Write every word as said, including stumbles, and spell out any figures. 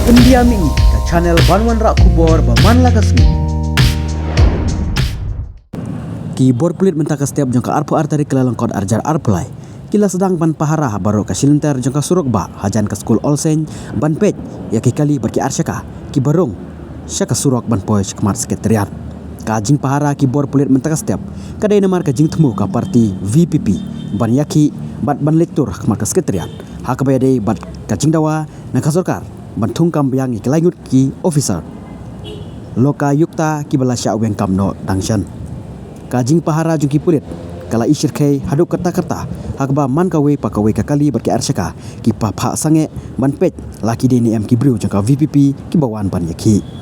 India Mini, ka channel ban wanrah khubor ba man la ka sngi. Ki bor pulit mynta ka step jong ka arphew ar tarik Kyllalyngkot arhajar arphew lai ki la sdang ban pahara ha baroh ka shilynter jong ka surok bah hajan ka skul Olseiñ ban peit ïa ki kali bad ki arshaka kiba rung sha ka surok ban poi sha khmat Secretariat. Ka jingpahara ki bor pulit mynta ka step ka dei namar ka jingthmu ka parti V P P ban ïakhih bad ban leit tur ha khmat ka Secretariat, ha kaba ïadei bad ka jingdawa na ka sorkar ban thung kam biang ïa ki lai ngut ki officer Lokayukta kiba la shah weng kam noh dang shen. Ka jingpahara jong ki pulit ka la ishyrkhei haduh katta katta, ha kaba man kawei pa kawei ka kali bad ki arshaka ki phah sangeh ban peit la ki dei ne em ki briew jong ka V P P kiba wan ban ïakhih.